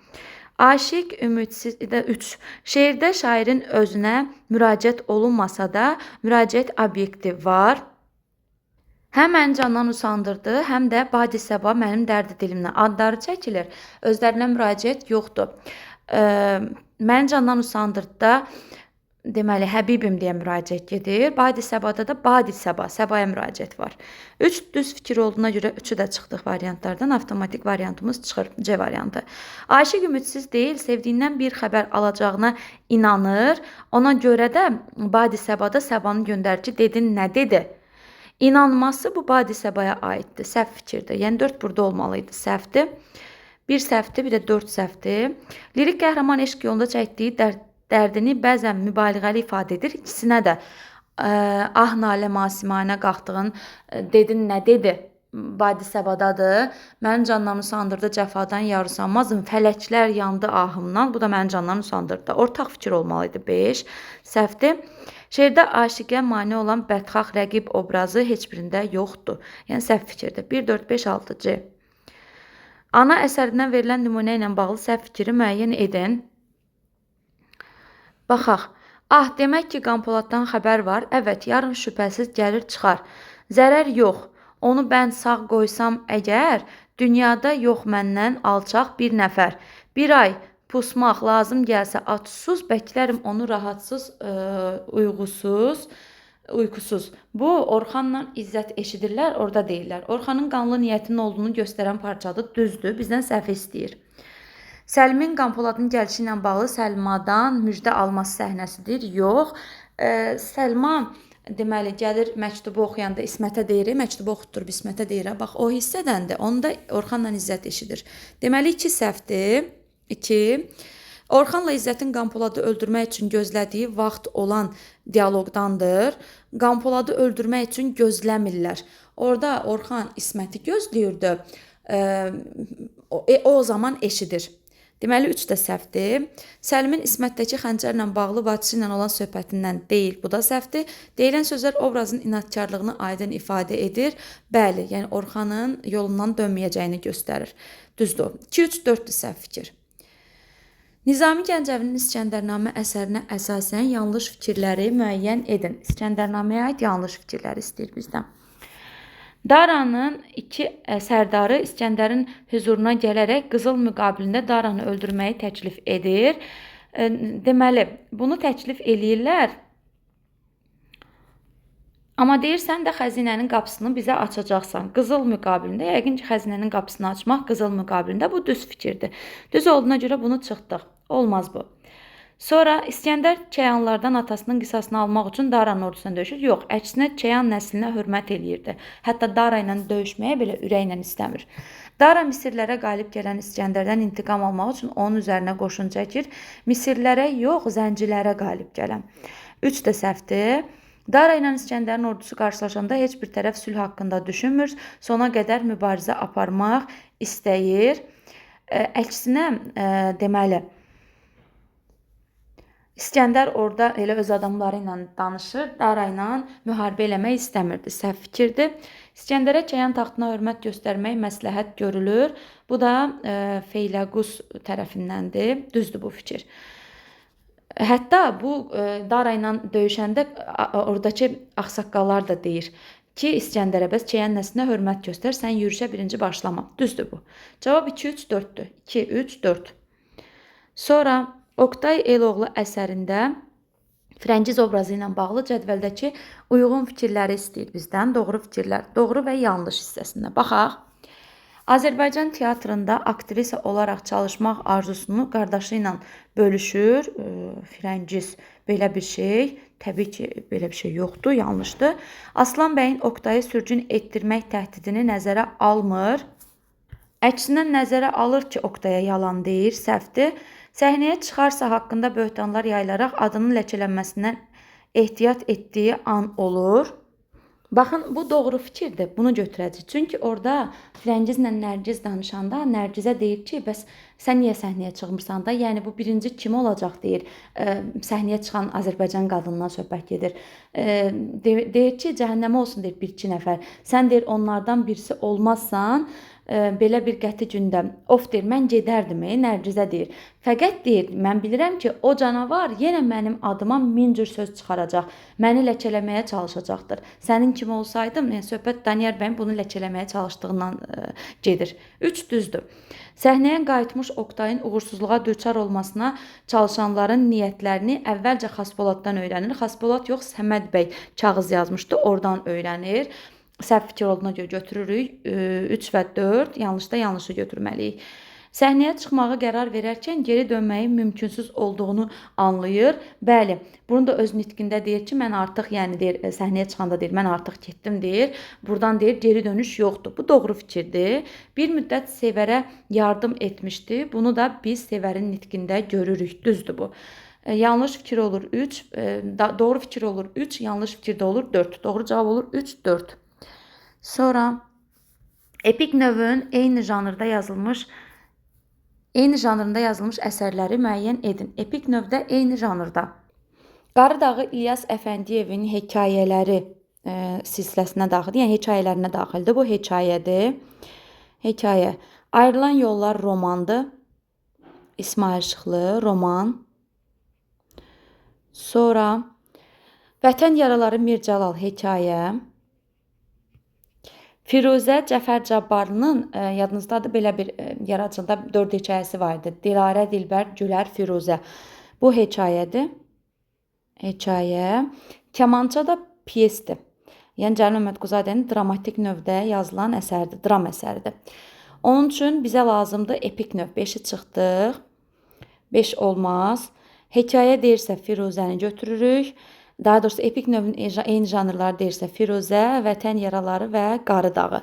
Aşiq ümidsiz də 3. Şeirdə şairin özünə müraciət olunmasa da müraciət obyekti var. Həm məni candan usandırdı, həm də Badi Səba mənim dərdi dilimlə adları çəkilir. Özlərinə müraciət yoxdur. Məni candan usandırdı da deməli Həbibim deyə müraciət gedir. Badi Səbada da Badi Səba, Səbaya müraciət var. 3 düz fikir olduğuna görə 3-ü də çıxdıq variantlardan. Avtomatik variantımız çıxır, C variantı. Aşiq ümidsiz deyil, sevdiyindən bir xəbər alacağına inanır. Ona görə də Badi Səbada Səbanı göndərir ki, dedin nə dedi? İnanması bu Badi Səbaya aiddir. Səhv fikirdir. Yəni 4 burada olmalı idi. Səhvdir. 1 səhvdir, bir də 4 səhvdir. Lirik qəhrəman eşq yolunda çəkdiyi dərdini bəzən mübaliğəli ifadə edir. İkisinə də ah nalə masimanə qalxdığın dedin nə dedi? Badi Səbadadır. Məni candan usandırdı cəfadan yar usanmazım. Fələklər yandı ahımdan. Bu da məni candan usandırdı. Ortaq fikir olmalı idi. 5 səhvdir. Şeirdə aşiqə mane olan bədxah rəqib obrazı heç birində yoxdur. Yəni səhv fikirdir. 1, 4, 5, 6 C. Ana əsərindən verilən nümunə ilə bağlı səhv fikri müəyyən edin. Baxaq. Ah, demək ki, Qanpoladdan xəbər var. Evet, yarın şübhəsiz gəlir çıxar. Zərər yox. Onu mən sağ qoysam əgər, dünyada yox məndən alçaq bir nəfər. Bir ay pusmaq lazım gəlsə atsız, bəklərim onu rahatsız, uyğusuz. Bu Orxanla İzzət eşidirlər, orada deyirlər. Orxanın qanlı niyyətinin olduğunu göstərən parçadır, düzdür, bizdən səhv istəyir. Səlimin Qanpoladın gəlişi ilə bağlı Səlmadan müjdə alması səhnəsidir. Yox, Səlma deməli gəlir məktubu oxuyanda İsmətə deyir, məktubu oxutdurub İsmətə deyir. Bax o hissədəndir. Onu da Orxanla İzzət eşidir. Deməli 2 səhvdir. 2. Orxanla İzzətin Qanpoladı öldürmək üçün gözlədiyi vaxt olan dialoqdandır. Qanpoladı öldürmək üçün gözləmirlər. Orada Orxan İsməti gözləyirdi. O zaman eşidir. Deməli 3 də səhvdir. Səlimin İsmətdəki xəncərlə bağlı bacısı ilə olan söhbətindən deyil. Bu da səhvdir. Deyilən sözlər obrazın inadkarlığını aydın ifadə edir. Bəli, yəni Orxanın yolundan dönməyəcəyini göstərir. Düzdür. 2, 3, 4-dür səhv fikir. Nizami Gəncəvinin İskəndərnamə əsərinə əsasən yanlış fikirləri müəyyən edin. İskəndərnaməyə aid yanlış fikirləri istəyir bizdən. Daranın iki sərdarı İskəndərin hüzuruna gələrək qızıl müqabilində Daranı öldürməyi təklif edir. Deməli, bunu təklif eləyirlər. Amma deyir, sən də xəzinənin qapısını bizə açacaqsan. Qızıl müqabilində, yəqin ki, xəzinənin qapısını açmaq qızıl müqabilində bu düz fikirdir. Düz olduğuna görə bunu çıxdıq. Olmaz bu. Sonra İskəndər Çəyanlardan atasının qisasını almaq üçün Daranın ordusuna döyüşür. Yox, əksinə Çəyan nəslinə hörmət eləyirdi. Hətta Dara ilə döyüşməyə belə ürəklə istəmir. Dara Misirlərə qalib gələn İskəndərdən intiqam almaq üçün onun üzərinə qoşun çəkir. Misirlərə yox, zəncilərə qalib gələn. 3 də səhvdir. Dara ilə İskəndərin ordusu qarşılaşanda heç bir tərəf sülh haqqında düşünmür. Sona qədər mübarizə aparmaq istəyir. Əksinə, deməli, İskəndər orada elə öz adamları ilə danışır, Dara ilə müharibə eləmək istəmirdi. Səhv fikirdir. İskəndərə Çəyan taxtına hörmət göstərmək məsləhət görülür. Bu da Feyləqus tərəfindəndir. Düzdür bu fikir. Hətta bu Dara ilə döyüşəndə oradakı ağsaqqallar da deyir ki, İskəndərə bəs Çəyan nəslinə hörmət göstər, sən yürüşə birinci başlama. Düzdür bu. Cavab 2, 3, 4-dür. 2, 3, 4. Sonra Oqtay Eloğlu əsərində Firəngiz obrazı ilə bağlı cədvəldəki uyğun fikirləri istəyir bizdən. Doğru fikirlər, doğru və yanlış hissəsində. Baxaq. Azərbaycan teatrında aktrisa olaraq çalışmaq arzusunu qardaşı ilə bölüşür. Firəngiz belə bir şey, təbii ki, belə bir şey yoxdur, yanlışdır. Aslan bəyin Oqtayı sürgün etdirmək təhdidini nəzərə almır. Əksinə nəzərə alır ki, Oqtaya yalan deyir, səhvdir. Səhnəyə çıxarsa haqqında böhtanlar yayılaraq adının ləkələnməsindən ehtiyat etdiyi an olur. Baxın, bu doğru fikirdir. Bunu götürəcək. Çünki orada Firəngizlə Nərgiz danışanda Nərgizə deyir ki, bəs sən niyə səhnəyə çıxmırsan da? Yəni bu birinci kim olacaq deyir. Səhnəyə çıxan Azərbaycan qadından söhbət gedir. Deyir ki, cəhənnəmə olsun deyir bir-iki nəfər. Sən deyir onlardan birisi olmazsan, belə bir qəti gündə of deyir, mən gedərdim, Nərgizə deyir. Fəqət deyir, mən bilirəm ki, o canavar yenə mənim adıma min cür söz çıxaracaq, məni ləkələməyə çalışacaqdır. Sənin kimi olsaydım, yəni söhbət Daniyar bəyin bunu ləkələməyə çalışdığından gedir. 3 düzdür. Səhnəyə qayıtmış Oqtayın uğursuzluğa düçar olmasına çalışanların niyyətlərini əvvəlcə Xaspoladdan öyrənir. Xaspolad yox, Səməd bəy kağız yazmışdı, oradan öyrənir. Səhv fikir olduğuna görə götürürük. 3 və 4, yanlışda yanlışı götürməliyik. Səhnəyə çıxmağa qərar verərkən geri dönməyin mümkünsüz olduğunu anlayır. Bəli, bunu da öz nitqində deyir ki, mən artıq, yəni deyir, səhnəyə çıxanda deyir, mən artıq getdim deyir. Buradan deyir, geri dönüş yoxdur. Bu doğru fikirdir. Bir müddət Sevərə yardım etmişdi. Bunu da biz Sevərin nitqində görürük. Düzdür bu. Yanlış fikir olur 3, doğru fikir olur 3, yanlış fikir də olur 4. Doğru cavab olur 3, 4. Sonra epik növün eyni janrda yazılmış əsərləri müəyyən edin. Epik növdə eyni janrda. Qaradağı İlyas Əfəndiyevin hekayələri silsiləsinə daxildir. Yəni hekayələrinə daxildir. Bu hekayədir. Hekayə. Ayrılan yollar romandır. İsmail Şıxlı roman. Sonra Vətən yaraları Mir Cəlal hekayə. Firuzə Cəfər Cabbarlının yadınızdadır belə bir yaradıcılıqda 4 hekayəsi var idi. Dilarə, Dilbər, Gülər, Firuzə. Bu hekayədir. Hekayə. Kamança da pyesdir. Yəni Cəlil Məmmədquluzadənin dramatik növdə yazılan əsərdir, dram əsəridir. Onun üçün bizə lazımdır epik növ. 5-i çıxdıq. 5 olmaz. Hekayə deyirsə Firuzəni götürürük. Daha doğrusu epik növün eyni janrları deyirsə Firuzə, Vətən yaraları və Qarı dağı.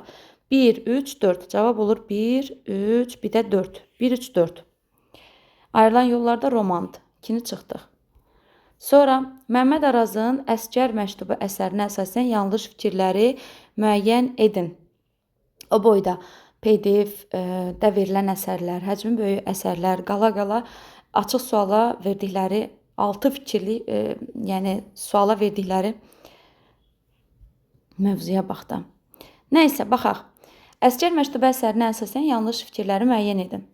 1, 3, 4. Cavab olur 1, 3, bir də 4. 1, 3, 4. Ayrılan yollarda romandır. 2-ni çıxdıq. Sonra Məmməd Arazın Əsgər məktubu əsərinə əsasən yanlış fikirləri müəyyən edin. O boyda PDF-də verilən əsərlər, həcmi böyük əsərlər, qala-qala açıq suala verdikləri 6 fikirli, yəni suala verdikləri mövzuya bax da. Nəysə, baxaq. Əsgər məktubu əsərinə əsasən yanlış fikirləri müəyyən edin.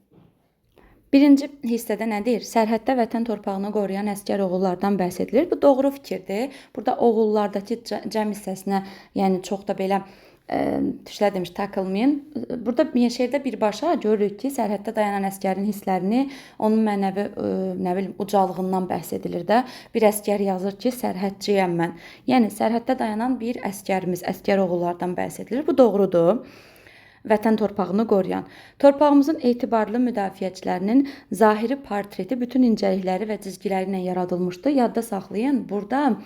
Birinci hissədə nə deyir? Sərhəddə vətən torpağını qoruyan əsgər oğullardan bəhs edilir. Bu doğru fikirdir. Burada oğullardakı cəm hissəsinə, yəni çox da belə tüşlə demiş, takılmayın. Burada şeirdə birbaşa görürük ki, sərhəddə dayanan əsgərin hisslərini, onun mənəvi, nə bilim, ucalığından bəhs edilir də. Bir əsgər yazır ki, sərhədçiyəm mən. Yəni sərhəddə dayanan bir əsgərimiz, əsgər oğullardan bəhs edilir. Bu doğrudur. Vətən torpağını qoruyan. Torpağımızın etibarlı müdafiəçilərinin zahiri portreti bütün incəlikləri və cizgiləri ilə yaradılmışdı. Yadda saxlayın, burada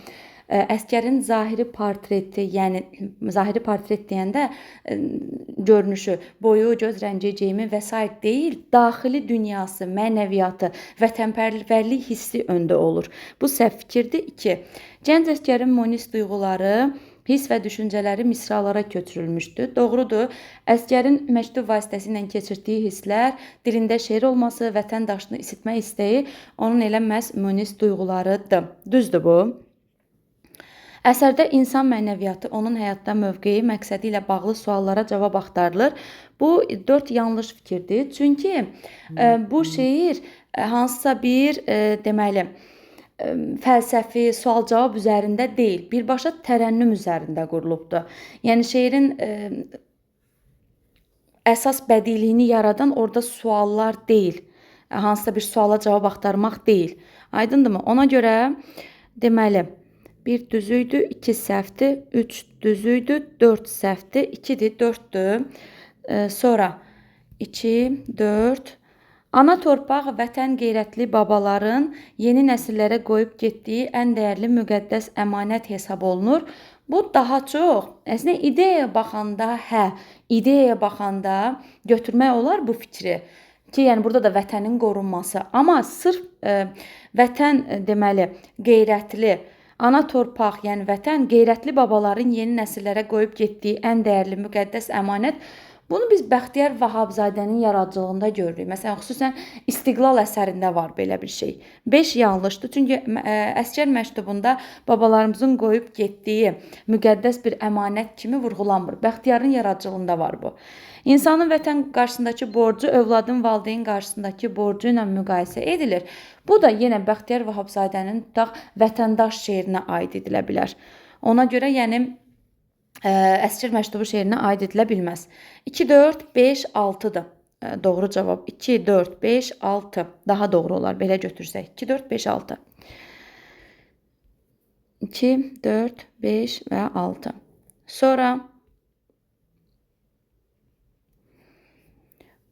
əsgərin zahiri portreti, yəni zahiri portret deyəndə görünüşü, boyu, göz rəngi, geyimi və sair deyil, daxili dünyası, mənəviyyatı, vətənpərvərlik hissi öndə olur. Bu səhv fikirdir. 2. Gənc əsgərin monis duyğuları, his və düşüncələri misralara köçürülmüşdü. Doğrudur. Əsgərin məktub vasitəsilə keçirtdiyi hisslər, dilində şeir olması, vətəndaşını isitmə istəyi onun elə məhz monis duyğularıdır. Düzdür bu. Əsərdə insan mənəviyyatı, onun həyatda mövqeyi, məqsədi ilə bağlı suallara cavab axtarılır. Bu 4 yanlış fikirdir. Çünki bu şeir hansısa bir deməli fəlsəfi sual-cavab üzərində deyil, birbaşa tərənnüm üzərində qurulubdur. Yəni şeirin əsas bədiiliyini yaradan orada suallar deyil, hansısa bir suala cavab axtarmaq deyil. Aydındırmı? Ona görə deməli 1 düz idi, 2 səhvdir, 3 düz idi, 4 səhvdir, 2-dir, 4-dür. Sonra 2, 4. Ana torpaq vətən qeyrətli babaların yeni nəsillərə qoyub getdiyi ən dəyərli müqəddəs əmanət hesab olunur. Bu daha çox, əslində ideyaya baxanda, hə, ideyaya baxanda götürmək olar bu fikri. Ki, yəni burada da vətənin qorunması. Amma sırf vətən deməli, qeyrətli, ana torpaq, yəni vətən, qeyrətli babaların yeni nəsillərə qoyub getdiyi ən dəyərli müqəddəs əmanət. Bunu biz Bəxtiyar Vahabzadənin yaradıcılığında görürük. Məsələn, xüsusən İstiqlal əsərində var belə bir şey. 5 yanlışdır. Çünki əsgər məktubunda babalarımızın qoyub getdiyi müqəddəs bir əmanət kimi vurğulanmır. Bəxtiyarın yaradıcılığında var bu. İnsanın vətən qarşısındakı borcu övladın valideyn qarşısındakı borcu ilə müqayisə edilir. Bu da yenə Bəxtiyar Vahabzadənin tutaq vətəndaş şeirinə aid edilə bilər. Ona görə yəni Əsgər məktubu şeirinə aid edilə bilməz. 2, 4, 5, 6-dır. Doğru cavab 2, 4, 5, 6. Daha doğru olar belə götürsək. 2, 4, 5, 6. 2, 4, 5 və 6. Sonra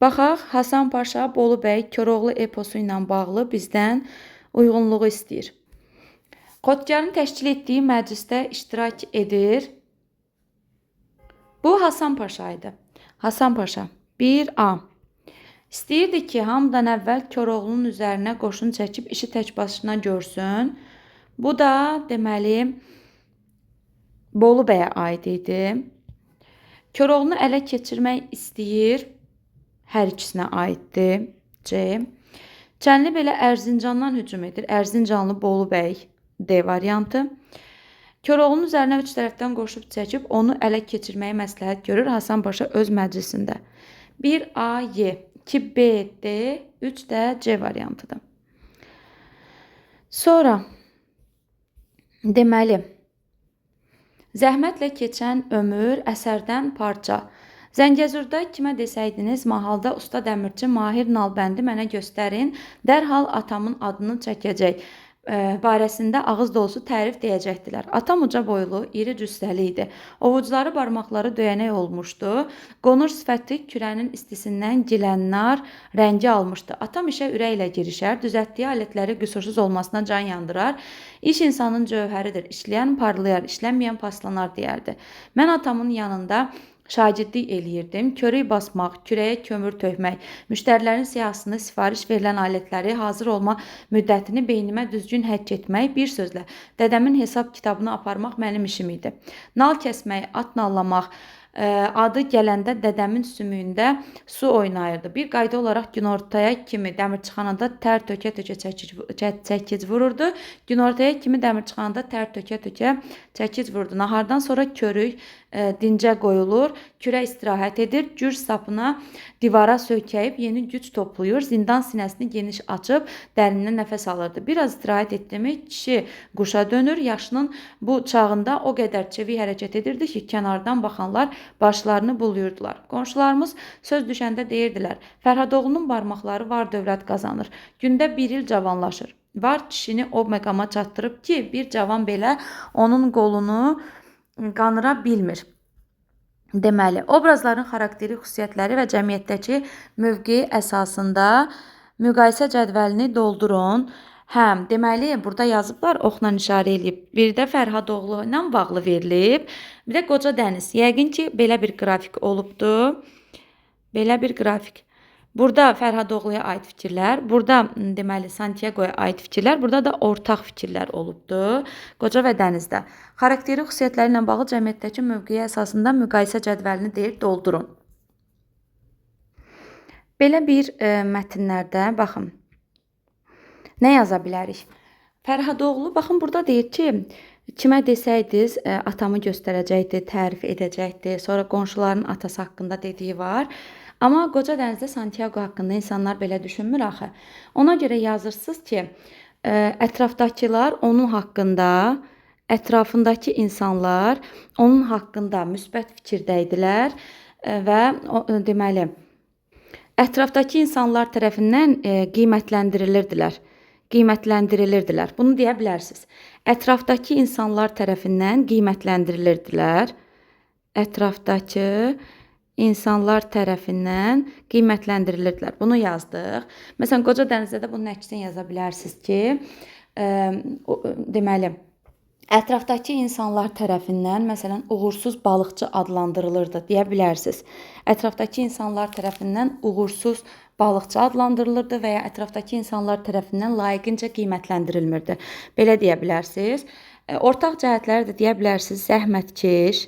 baxaq, Hasan Paşa, Bolu bəy, Koroğlu eposu ilə bağlı bizdən uyğunluğu istəyir. Xotkarın təşkil etdiyi məclisdə iştirak edir. Bu Hasan Paşa idi. Hasan Paşa 1A. İstəyirdi ki, hamıdan əvvəl Koroğlunun üzərinə qoşun çəkib işi tək başına görsün. Bu da deməli Bolu bəyə aid idi. Koroğlunu ələ keçirmək istəyir. Hər ikisinə aiddir. C. Çənli belə Ərzincandan hücum edir. Ərzincanlı Bolu bəy D variantı. Koroğlunun üzərinə üç tərəfdən qoşub çəkib onu ələ keçirməyi məsləhət görür Hasan Paşa öz məclisində. 1A, Y, 2B, D, 3 də C variantıdır. Sonra Deməli, zəhmətlə keçən ömür əsərdən parça. Zəngəzurda kimə desəydiniz, mahalda usta dəmirçi Mahir Nalbəndi mənə göstərin, dərhal atamın adını çəkəcək barəsində ağız dolusu tərif deyəcəkdilər. Atam uca boylu, iri cüssəli idi. Ovucuları, barmaqları döyənək olmuşdu. Qonur sifəti kürənin istisindən gilənnar rəngi almışdı. Atam işə ürəklə girişər, düzəltdiyi alətləri qüsursuz olmasına can yandırar. İş insanın cövhəridir. İşləyən parlayar, işlənməyən paslanar deyərdi. Mən atamın yanında şagirdlik eləyirdim. Körük basmaq, kürəyə kömür tökmək, müştərilərin siyahısını, sifariş verilən alətləri hazır olma müddətini beynimə düzgün həkk etmək, bir sözlə, dədəmin hesab kitabını aparmaq mənim işim idi. Nal kəsmək, at nallamaq, adı gələndə dədəmin sümüyündə su oynayırdı. Bir qayda olaraq günortaya kimi dəmirçixanada tər tökə-tökə çəkic vururdu. Günortaya kimi dəmirçixanada tər tökə-tökə çəkic vururdu. Nahardan sonra körük dincə qoyulur, kürə istirahət edir, gür sapına divara söykəyib yeni güc toplayır, zindan sinəsini geniş açıb dərindən nəfəs alırdı. Biraz istirahət etdimi kişi quşa dönür. Yaşının bu çağında o qədər çevik hərəkət edirdi ki, kənardan baxanlar başlarını buluyurdular. Qonşularımız söz düşəndə deyirdilər, Fərhadoğlunun barmaqları var dövlət qazanır. Gündə bir il cavanlaşır. Var kişini o məqama çatdırıb ki, bir cavan belə onun qolunu qanıra bilmir. Deməli, obrazların xarakteri, xüsusiyyətləri və cəmiyyətdəki mövqeyi əsasında müqayisə cədvəlini doldurun. Həm, deməli, burada yazıblar, oxla işarə eləyib. Bir də Fərhadoğlu ilə bağlı verilib. Bir də Qoca Dəniz. Yəqin ki, belə bir qrafik olubdur. Belə bir qrafik. Burada Fərhadoğluya aid fikirlər, burada deməli Santiagoya aid fikirlər, burada da ortaq fikirlər olubdur. Qoca və Dənizdə. Xarakteri xüsusiyyətləri ilə bağlı cəmiyyətdəki mövqeyi əsasında müqayisə cədvəlini deyir, doldurun. Belə bir mətnlərdə, baxın, nə yaza bilərik? Fərhadoğlu, baxın, burada deyir ki, kimə desəydiniz, atamı göstərəcəkdi, tərif edəcəkdi. Sonra qonşuların atası haqqında dediyi var. Amma Qoca Dənizdə Santiago haqqında insanlar belə düşünmür axı. Ona görə yazırsınız ki, ətrafdakılar onun haqqında, ətrafındakı insanlar onun haqqında müsbət fikirdə idilər və deməli, ətrafdakı insanlar tərəfindən qiymətləndirilirdilər. Qiymətləndirilirdilər. Bunu deyə bilərsiniz. Ətrafdakı insanlar tərəfindən qiymətləndірilirdilər. Ətrafdakı insanlar tərəfindən qiymətləndірilirdilər. Bunu yazdıq. Məsələn, Qoca Dənizdə də bunun əksini yaza bilərsiniz ki, deməli, ətrafdakı insanlar tərəfindən, məsələn, uğursuz balıqçı adlandırılırdı deyə bilərsiniz. Ətrafdakı insanlar tərəfindən uğursuz balıqçı adlandırılırdı və ya ətrafdakı insanlar tərəfindən layiqincə qiymətləndirilmirdi. Belə deyə bilərsiniz. Ortaq cəhətləri də deyə bilərsiniz. Zəhmətkeş,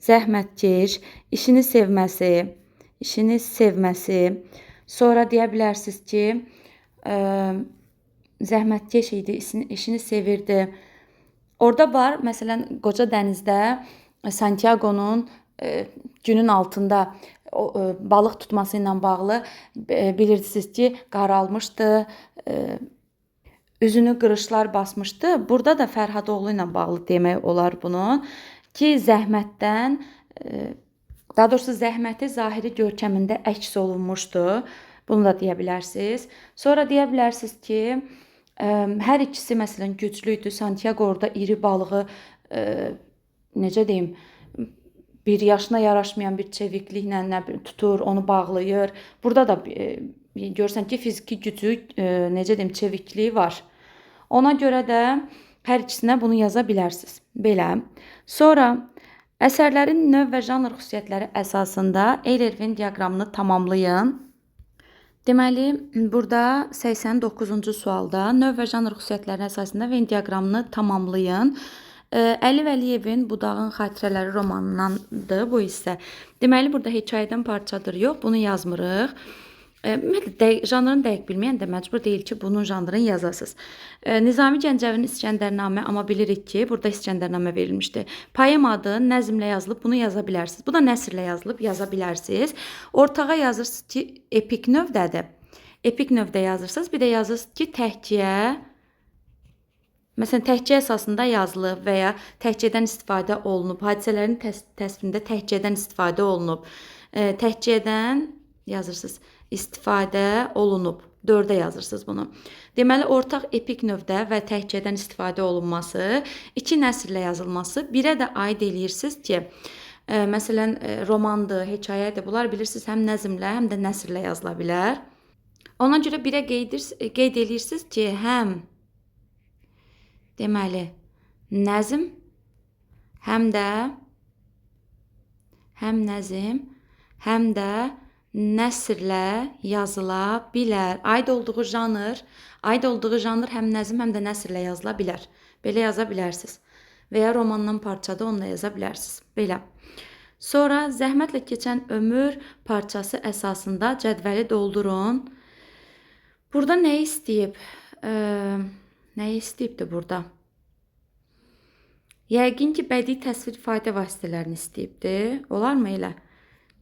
zəhmətkeş, işini sevməsi, işini sevməsi. Sonra deyə bilərsiniz ki, zəhmətkeş idi, işini sevirdi. Orada var, məsələn, Qoca Dənizdə Santiago'nun günün altında balıq tutması ilə bağlı bilirsiniz ki, qaralmışdı, üzünü qırışlar basmışdı. Burada da Fərhadoğlu ilə bağlı demək olar bunun ki, zəhmətdən, daha doğrusu zəhməti zahiri görkəmində əks olunmuşdu. Bunu da deyə bilərsiniz. Sonra deyə bilərsiniz ki, hər ikisi məsələn güclü idi. Santiago orada iri balığı, necə deyim, bir yaşına yaraşmayan bir çevikliklə nə tutur, onu bağlayır. Burada da görürsən ki, fiziki gücü, necə deyim, çevikliyi var. Ona görə də hər ikisinə bunu yaza bilərsiniz. Belə. Sonra əsərlərin növ və janr xüsusiyyətləri əsasında Euler-Venn diaqramını tamamlayın. Deməli, burada 89-cu sualda növ və janr xüsusiyyətləri əsasında Venn diaqramını tamamlayın. Əli Vəliyevin Budağın Xatirələri romanındandır bu hissə. Deməli, burada hekayədən parçadır. Yox, bunu yazmırıq. Ümumiyyətlə, janrını dəqiq bilməyən də məcbur deyil ki, bunun janrını yazasınız. Nizami Gəncəvinin İskəndərnamə, amma bilirik ki, burada İskəndərnamə verilmişdi. Poema adı nəzmlə yazılıb, bunu yaza bilərsiniz. Bu da nəsrlə yazılıb, yaza bilərsiniz. Ortağa yazırsınız ki, epik növdədir. Epik növdə yazırsınız. Bir də yazırsınız ki, təhkiyə Məsələn, təhcə əsasında yazılıb və ya təhcədən istifadə olunub, hadisələrin təsvirində təhcədən istifadə olunub. Təhcədən yazırsınız, istifadə olunub. 4-ə yazırsınız bunu. Deməli, ortaq epik növdə və təhcədən istifadə olunması, 2 nəsrlə yazılması, 1-ə də aid eləyirsiniz ki, məsələn, romandır, hekayədir, bunlar bilirsiniz, həm nəzmlə, həm də nəsrlə yazıla bilər. Ona görə 1-ə qeyd eləyirsiniz ki, həm deməli, nəzm, həm də nəzm, həm də nəsrlə yazıla bilər. Aid olduğu janr həm nəzm, həm də nəsrlə yazıla bilər. Belə yaza bilərsiniz. Və ya romandan parçada onu da yaza bilərsiniz. Belə. Sonra zəhmətlə keçən ömür parçası əsasında cədvəli doldurun. Burada nə istəyib? Nə istəyibdir burada? Yəqin ki, bədii təsvir ifadə vasitələrini istəyibdir. Olarmı elə?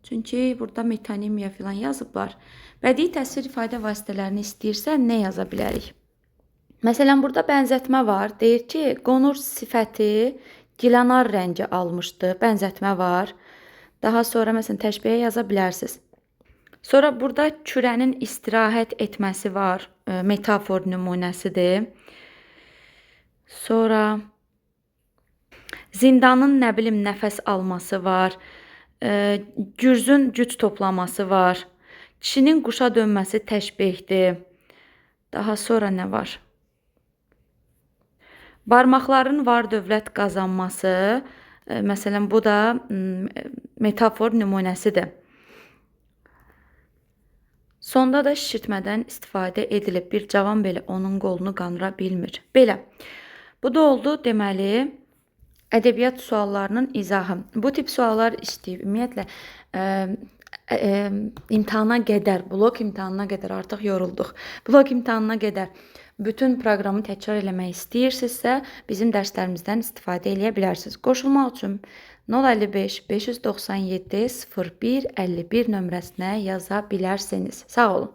Çünki burada metonimiya filan yazıblar. Bədii təsvir ifadə vasitələrini istəyirsə, nə yaza bilərik? Məsələn, burada bənzətmə var. Deyir ki, qonur sifəti gilanar rəngi almışdı. Bənzətmə var. Daha sonra, məsələn, təşbiyə yaza bilərsiniz. Sonra burada kürənin istirahət etməsi var. Metafor nümunəsidir. Sonra zindanın, nə bilim, nəfəs alması var. Gürzün güc toplaması var. Kişinin quşa dönməsi təşbehdir. Daha sonra nə var? Barmaqların var dövlət qazanması. Məsələn, bu da metafor nümunəsidir. Sonda da şişirtmədən istifadə edilib. Bir cavan belə onun qolunu qandıra bilmir. Belə. Bu da oldu, deməli, ədəbiyyat suallarının izahı. Bu tip suallar istəyib. Ümumiyyətlə, imtahana qədər, blok imtahanına qədər artıq yorulduq. Blok imtahanına qədər bütün proqramı təkrar eləmək istəyirsinizsə, bizim dərslərimizdən istifadə eləyə bilərsiniz. Qoşulmaq üçün 055 597 01 51 nömrəsinə yaza bilərsiniz. Sağ olun.